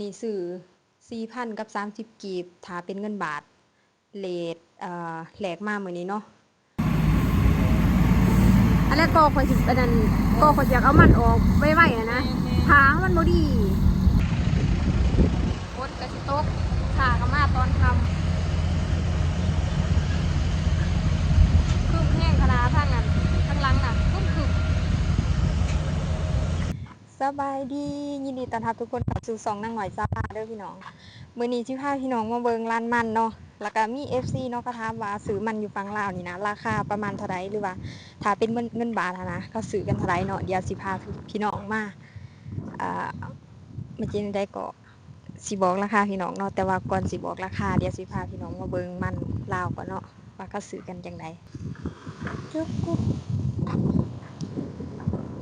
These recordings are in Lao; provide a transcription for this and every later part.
ນີ້ຊື້ສີ່ພັນກັບສາມສິບກີບ ຖ້າເປັນເງິນບາດ ເລດ ເອີ ແລກມາມື້ນີ້ເນາະ. ອັນແລກກໍຂ້ອຍຊິ ອັນນັ້ນ ກໍຂ້ອຍຢາກເອົາມັນອອກໄວໆ ຫັ້ນນະ ຖ້າມັນບໍ່ດີ ຝົນກໍຊິຕົກ ຂ້າກໍມາຕອນຄ່ຳ ຄຶ້ມແຮງຂະໜາດ ທາງນັ້ນ ທາງຫຼັງນະ ຄຶ້ມໆ. ສະບາຍດີ ຍິນດີຕ້ອນຮັບທຸກຄົນເຂົ້າສູ່ຊ່ອງນາງນ້ອຍຊາວລາວເດີພີ່ນ້ອງ. ມື້ນີ້ຊິພາພີ່ນ້ອງມາເບິ່ງລານມັນເນາະ ແລ້ວກະມີເອັຟຊີເນາະ ເຂົາຖາມວ່າຊື້ມັນຢູ່ຝັ່ງລາວນີ້ນະ ລາຄາປະມານເທົ່າໃດ ຫຼືວ່າຖ້າເປັນເງິນ ເງິນບາດຫັ້ນນະ ເຂົາຊື້ກັນເທົ່າໃດເນາະ. ດຽວຊິພາພີ່ນ້ອງມາ ເອີ ມັນຈະຈັ່ງໃດກໍ ຊິບອກລາຄາພີ່ນ້ອງເນາະ, ແຕ່ວ່າກ່ອນຊິບອກລາຄາ ດຽວຊິພາພີ່ນ້ອງມາເບິ່ງມັນລາວກ່ອນເນາະ ວ່າເຂົາຊື້ກັນຈັ່ງໃດ.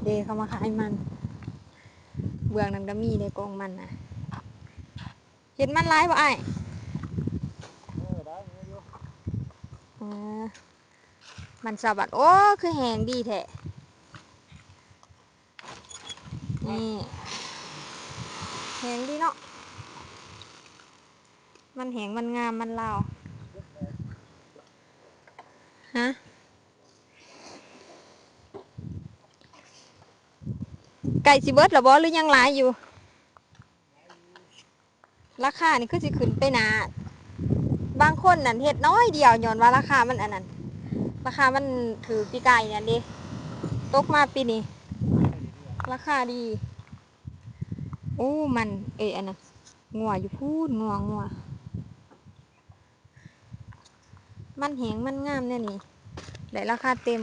ເດ້ ເຂົາມາຂາຍມັນ ເບື້ອງນັ້ນກໍມີເດ້ ກອງມັນນະ. ເຫັນມັນຫຼາຍບໍ່ອ້າຍ? ເອີ ໄດ້ຢູ່. ເອີ ມັນຊາວບາດ. ໂອ້ ຄືແຮງດີແທ້. ນີ້ ແຮງດີເນາະ ມັນແຮງ ມັນງາມ ມັນລາວ. ຮະ ໃກ້ຊິເບິດແລ້ວບໍ່ ຫຼືຍັງຫຼາຍຢູ່? ລາຄານີ້ຄືຊິຂຶ້ນໄປໜ້າ. ບາງຄົນນັ້ນເຮັດໜ້ອຍດຽວ ຍ້ອນວ່າລາຄາມັນອັນນັ້ນ ລາຄາມັນຖືກປີກາຍນັ້ນເດ້ ຕົກມາປີນີ້ລາຄາດີ. ໂອ້ ມັນ ເອີຍ ອັນນັ້ນ ງົວຢູ່ພຸ້ນ ງົວ ງົວ. ມັນແຮງ ມັນງາມແນວນີ້ ໄດ້ລາຄາເຕັມ.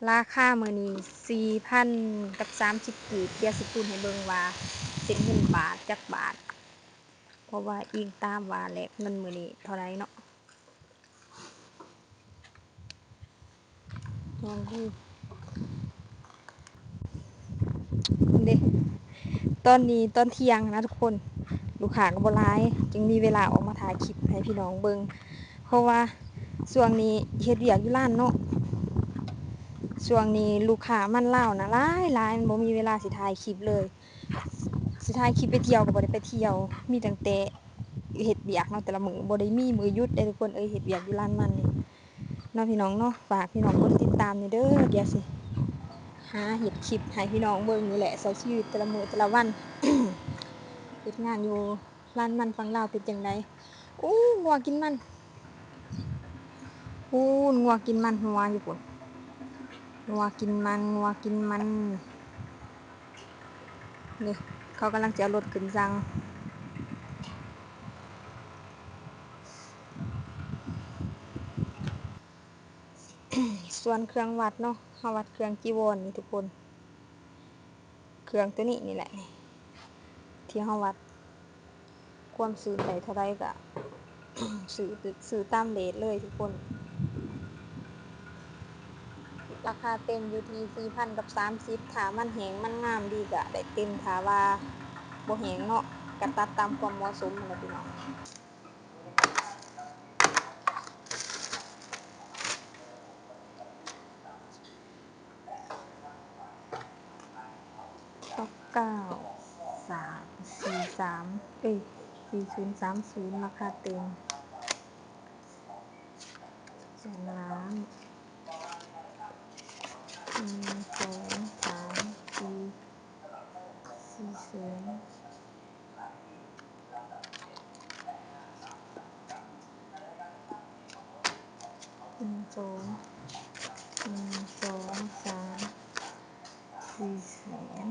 ລາຄາມື້ນີ້ສີ່ພັນກັບສາມສິບກີບ. ດຽວຊິຄູນໃຫ້ເບິ່ງວ່າເປັນເງິນບາດຈັກບາດ ເພາະວ່າອີງຕາມວ່າແລກເງິນມື້ນີ້ເທົ່າໃດເນາະ. ແຮງດີເດ້. ຕອນນີ້ຕອນທ່ຽງນະທຸກຄົນ ລູກຄ້າກໍບໍ່ຫຼາຍ ຈຶ່ງມີເວລາອອກມາຖ່າຍຄລິບໃຫ້ພີ່ນ້ອງເບິ່ງ ເພາະວ່າຊ່ວງນີ້ເຮັດວຽກຢູ່ຮ້ານເນາະ. ຊ່ວງນີ້ລູກຄ້າມັນລາວນະຫຼາຍໆ ມັນບໍ່ມີເວລາຊິຖ່າຍຄລິບເລີຍ. ຊິຖ່າຍຄລິບໄປທ່ຽວກໍບໍ່ໄດ້ໄປທ່ຽວ ມີຕັ້ງແຕ່ເຮັດວຽກເນາະ ແຕ່ລະມື້ບໍ່ໄດ້ມີມື້ຢຸດເດ້ທຸກຄົນເອີຍ ເຮັດວຽກຢູ່ຮ້ານມັນນີ້ເນາະ ພີ່ນ້ອງເນາະ. ຝາກພີ່ນ້ອງກົດຕິດຕາມແດ່ເດີ ດຽວຊິຫາເຮັດຄລິບໃຫ້ພີ່ນ້ອງເບິ່ງນີ້ແຫຼະ ໃຊ້ຊີວິດແຕ່ລະມື້ແຕ່ລະວັນ ເຮັດງານຢູ່ຮ້ານມັນຝັ່ງລາວເປັນຈັ່ງໃດ. ໂອ້ ງົວກິນມັນ ພຸ້ນ ງົວກິນມັນຫົວຢູ່ພຸ້ນ ງົວກິນມັນ ງົວກິນມັນ. ນີ້ ເຂົາກຳລັງຈະເອົາລົດຂຶ້ນຊັງ. ສ່ວນເຄື່ອງວັດເນາະ ເຮົາວັດເຄື່ອງຈີວອນນີ້ທຸກຄົນ ເຄື່ອງໂຕນີ້ນີ້ແຫຼະ ທີ່ເຮົາວັດຄວາມສູງໄດ້ເທົ່າໃດກະຊື້ ຊື້ຕາມເຣດເລີຍທຸກຄົນ. ລາຄາເຕັມຢູ່ທີ່ສີ່ພັນກັບສາມສິບ ຖ້າມັນແຮງມັນງາມດີກະໄດ້ເຕັມ ຖ້າວ່າບໍ່ແຮງເນາະ ກະຕັດຕາມຄວາມເໝາະສົມຫັ້ນແຫຼະພີ່ນ້ອງ. ເກົ້າສາມສີ່ສາມ ເອີຍ ສີ່ສູນສາມສູນ ລາຄາເຕັມ ສອງລ້ານ ໜຶ່ງ ສອງ ສາມ ສີ່ ສີ່ແສນ ໜຶ່ງ ສອງ ໜຶ່ງ ສອງ ສາມ ສີ່ແສນ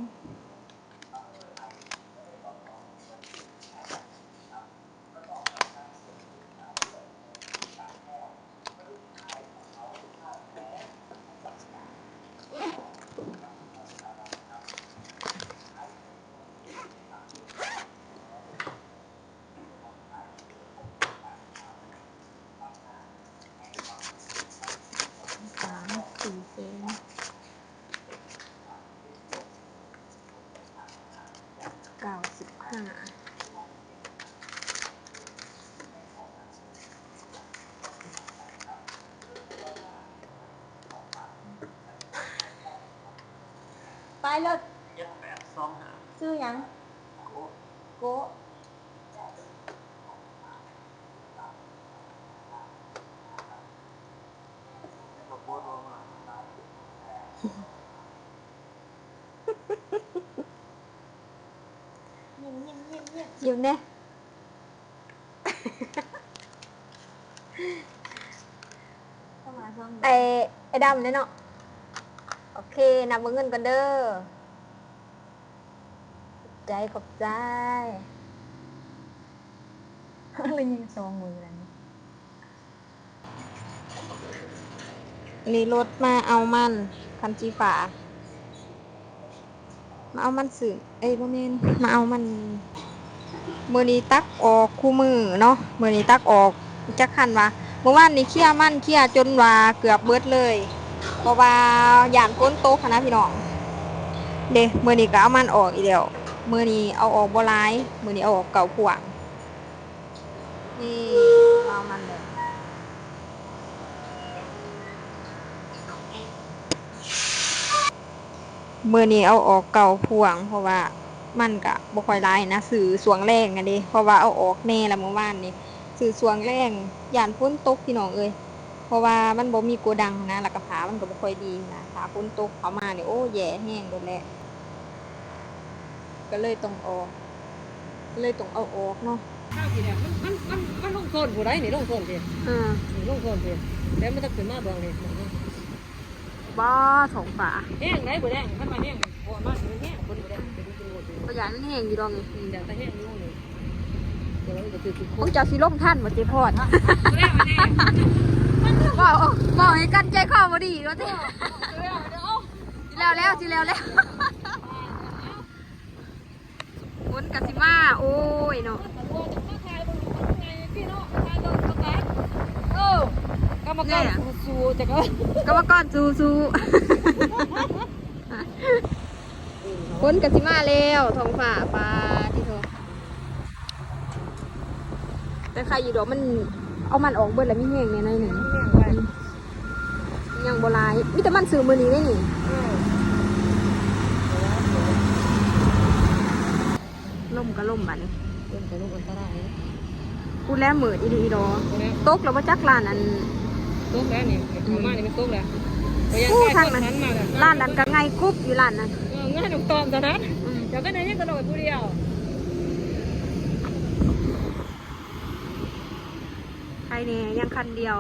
ສາມ ສີ່ແສນ ເກົ້າສິບຫ້າ ໄປເລີຍ ເຈັດແປດສອງຫ້າ. ຊື່ຫຍັງ? ໂກະ. ຍິ້ມໆໆໆ ຍິ້ມແດ່. ໄອ້ ໄອ້ດຳເດ້ເນາະ. ໂອເຄ ນັບເບິ່ງເງິນກ່ອນເດີ. ຂອບໃຈ ຂອບໃຈ. ແລ້ວຍິງສອງມືນັ້ນ. ນີ້ລົດມາເອົາມັນ ຄັນສີຟ້າ ມາເອົາມັນຊື້ ເອີຍ ບໍ່ແມ່ນ ມາເອົາມັນ. ມື້ນີ້ຕັກອອກຄູ່ມື້ເນາະ ມື້ນີ້ຕັກອອກ. ຈັກຄັນວ່າ ມື້ວານນີ້ເຄຍມັນ ເຄຍຈົນວ່າເກືອບເບິດເລີຍ ເພາະວ່າຢ້ານຝົນຕົກຫັ້ນນະພີ່ນ້ອງ. ເດ້ ມື້ນີ້ກໍເອົາມັນອອກອີກແລ້ວ. ມື້ນີ້ເອົາອອກບໍ່ຫຼາຍ ມື້ນີ້ເອົາອອກເກົ້າພວງ. ນີ້ ເອົາມັນເລີຍ. ມື້ນີ້ເອົາອອກເກົ້າພວງ ເພາະວ່າມັນກະບໍ່ຄ່ອຍຫຼາຍນະ ຊື້ຊ່ວງແລງຫັ້ນເດ້ ເພາະວ່າເອົາອອກແດ່ລະມື້ວານນີ້ ຊື້ຊ່ວງແລງ ຢ້ານຝົນຕົກພີ່ນ້ອງເອີຍ ເພາະວ່າມັນບໍ່ມີໂກດັງນະ ລະກະຜ້າມັນກະບໍ່ຄ່ອຍດີນະ ຖ້າຝົນຕົກເຂົ້າມານີ້ ໂອ້ ແຍ່ແຮງໂລດແຫຼະ. ກໍເລີຍຕ້ອງອອກ ກໍເລີຍຕ້ອງເອົາອອກເນາະ. ທາງພີ້ແຫຼະ ມັນ ມັນ ມັນ ມັນລົງໂຊນຜູ້ໃດນີ້ ລົງໂຊນພີ້ ເອີ ນີ້ລົງໂຊນພີ້ ແລ້ວມັນຈະຂຶ້ນມາເບື້ອງນີ້. ບໍ່ ທ້ອງຟ້າແຮງໃດ ມື້ແລງ ຄັນວ່າແຮງ ເພາະວ່າມາແຮງ ເພິ່ນມື້ແລງເປັນ ເປັນໂຫດຢູ່ ກໍຢ້ານມັນແຮງຢູ່ດອກນີ້ ອືມ ຢ້ານແຕ່ແຮງຢູ່ນີ້ ແຕ່ວ່າມັນກໍຖືກ ຂອງເຈົ້າຊິລົງທັນບໍ່ ເຈພອນ? ເວົ້າ ເວົ້າໃຫ້ກັນໃຈຄໍບໍ່ດີວ່າຕິ ຊິແລ້ວແລ້ວ ຊິແລ້ວແລ້ວ. ຝົນກະຊິມາ ໂອ້ຍເນາະ. ເອີ ກຳມະກອນ ແນ່ ສູ້ໆ ຈັກ ກຳມະກອນສູ້ໆ. ຝົນກະຊິມາແລ້ວ ທ້ອງຟ້າ ປາຕິໂທ. ແຕ່ໄຄຢູ່ດອກ ມັນ ເອົາມັນອອກເບິດແລ້ວ ມີແຮງແດ່ໜ້ອຍໜຶ່ງ ຍັງບໍ່ຫຼາຍ ມີແຕ່ມັນຊື້ມື້ນີ້ເດ້ນີ້. ເອີ ລົມກໍລົມບາດນີ້ ລົມກໍລົມ ອັນຕະລາຍ. ພຸ້ນແຫຼະ ມືດອີ່ຫຼີດອກ ຕົກແລ້ວບໍ່ຈັກ ລ້ານອັນ ຕົກແລ້ວນີ້ ເຂົ້າມານີ້ມັນຕົກແລ້ວ. ໂອ້ ທາງນັ້ນ ລ້ານນັ້ນກໍໄງກຸບຢູ່ ລ້ານນັ້ນ ເອີ ງ່າຍນ້ອງຕອມຕອນນັ້ນ ເຈົ້າກໍໄດ້ຍັງກະໂດດຜູ້ດຽວ. ໃຜແດ່ ຍັງຄັນດຽວ.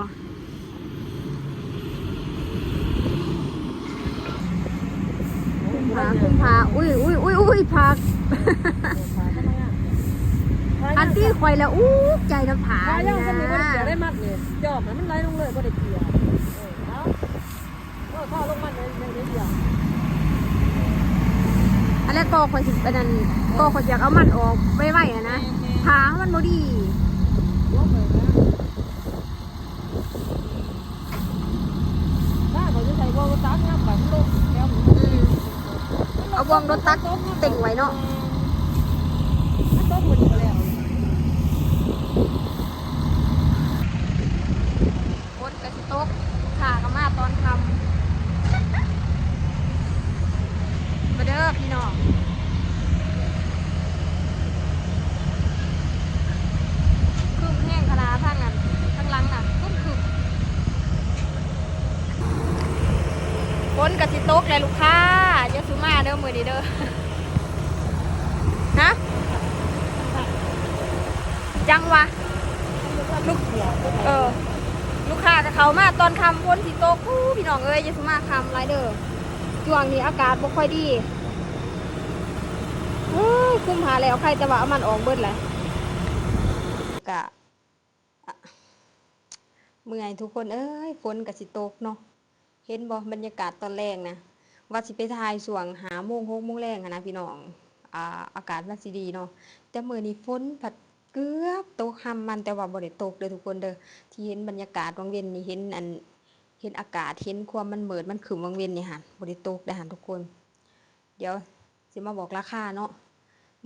ຄຸມຜ້າ ຄຸມຜ້າ ອຸ້ຍ ອຸ້ຍ ອຸ້ຍ ອຸ້ຍ ຜັກ. ອັນທີ່ຂ້ອຍລະອຸກໃຈນຳຜ້ານີ້ນະ ໄດ້ມັດນີ້ ຈອກໃຫ້ມັນໄຫຼລົງເລີຍ ບໍ່ໄດ້ເກຍ. ເອີ ເອົາ ເອີ ເອົາລົງມັດໃຫ້ ໃຫ້ ໃຫ້ດຽວ. ອັນແລກກໍຂ້ອຍຊິ ອັນນັ້ນ ກໍຂ້ອຍຢາກເອົາມັນອອກໄວໆຫັ້ນນະ ຜ້າມັນບໍ່ດີ. ເອົາບ່ວງລົດຕັກເຕັງໄວ້ເນາະ. ຝົນກະຊິຕົກ ຂ້າກະມາຕອນຄ່ຳ ມາເດີພີ່ນ້ອງ. ຄຶ້ມແຮງຂະໜາດ ທາງນັ້ນ ທາງຫຼັງນະ ຄຶ້ມໆ. ຝົນກະຊິຕົກແລ້ວລູກຄ້າ ຢ່າສູ່ມາເດີມື້ນີ້ເດີ. ຮະ? ຈັ່ງຫວະ ລູກ ເອີ ລູກຄ້າກະເຂົ້າມາຕອນຄ່ຳ ຝົນຊິຕົກ. ອູ້ ພີ່ນ້ອງເອີຍ ຢ່າສູ່ມາຄ່ຳຫຼາຍເດີ ຊ່ວງນີ້ອາກາດບໍ່ຄ່ອຍດີ. ເອີຍ ຄຸມຜ້າແລ້ວ ໄຄແຕ່ວ່າເອົາມັນອອກເບິດແຫຼະ. ກະ ອະ ເມື່ອຍທຸກຄົນເອີຍ ຝົນກະຊິຕົກເນາະ. ເຫັນບໍ່ ບັນຍາກາດຕອນແລງນະ ວ່າຊິໄປຖ່າຍຊ່ວງຫ້າໂມງ ຫົກໂມງແລງຫັ້ນນະພີ່ນ້ອງ ອາ ອາກາດມັນຊິດີເນາະ ແຕ່ມື້ນີ້ຝົນພັດເກືອບຕົກຮຳມັນ ແຕ່ວ່າບໍ່ໄດ້ຕົກເດີທຸກຄົນເດີ. ທີ່ເຫັນບັນຍາກາດຫວ່າງເວັນນີ້ ເຫັນອັນ ເຫັນອາກາດ ເຫັນຄວາມມັນມືດມັນຄຶ້ມຫວ່າງເວັນນີ້ຫັ້ນ ບໍ່ໄດ້ຕົກເດ້ຫັ້ນທຸກຄົນ. ດຽວຊິມາບອກລາຄາເນາະ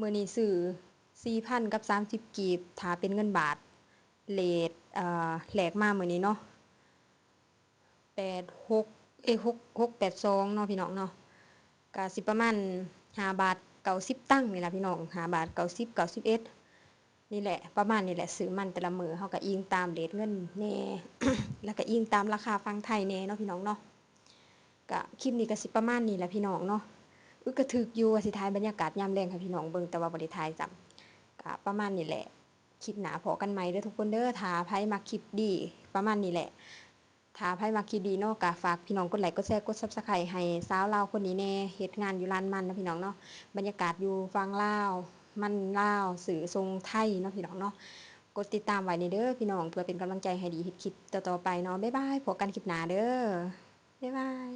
ມື້ນີ້ຊື້ສີ່ພັນກັບສາມສິບກີບ ຖ້າເປັນເງິນບາດ ເລດ ເອີ ແລກມາມື້ນີ້ເນາະ ແປດຫົກ ເອີ ຫົກ ຫົກແປດສອງເນາະ ພີ່ນ້ອງເນາະ ກະຊິປະມານຫ້າບາດ ເກົ້າສິບຕັງນີ້ລະພີ່ນ້ອງ, ຫ້າບາດເກົ້າສິບ ເກົ້າສິບເອັດ ນີ້ແຫຼະ ປະມານນີ້ແຫຼະ. ຊື້ມັນແຕ່ລະມື້ເຮົາກໍອີງຕາມເຣດເງິນແດ່ ແລ້ວກໍອີງຕາມລາຄາຝັ່ງໄທແດ່ເນາະພີ່ນ້ອງເນາະ. ກະຄລິບນີ້ກະຊິປະມານນີ້ແຫຼະພີ່ນ້ອງເນາະ. ອຶກກະທຶກຢູ່ວ່າຊິຖ່າຍບັນຍາກາດຍາມແລງໃຫ້ພີ່ນ້ອງເບິ່ງ ແຕ່ວ່າບໍ່ໄດ້ຖ່າຍຊ້ຳ. ກະປະມານນີ້ແຫຼະ. ຄລິບໜ້າພໍ້ກັນໃໝ່ເດີທຸກຄົນເດີ. ຖ້າໃຜມັກຄລິບດີປະມານນີ້ແຫຼະ. ຖ້າໃຜມັກຄລິບດີເນາະ ກະຝາກພີ່ນ້ອງກົດໄລ ກົດແຊ ກົດ Subscribe ໃຫ້ສາວລາວຄົນນີ້ແດ່. ເຮັດງານຢູ່ລານມັນເນາະພີ່ນ້ອງເນາະ. ບັນຍາກາດຢູ່ຝັ່ງລາວ ມັນລາວ ຊື້ສົ່ງໄທເນາະພີ່ນ້ອງເນາະ. ກົດຕິດຕາມໄວ້ແດ່ເດີພີ່ນ້ອງ ເພື່ອເປັນກຳລັງໃຈໃຫ້ດີເຮັດຄລິບຕໍ່ໆໄປເນາະ. ບາຍບາຍ ພົບກັນຄລິບໜ້າເດີ. ບາຍບາຍ.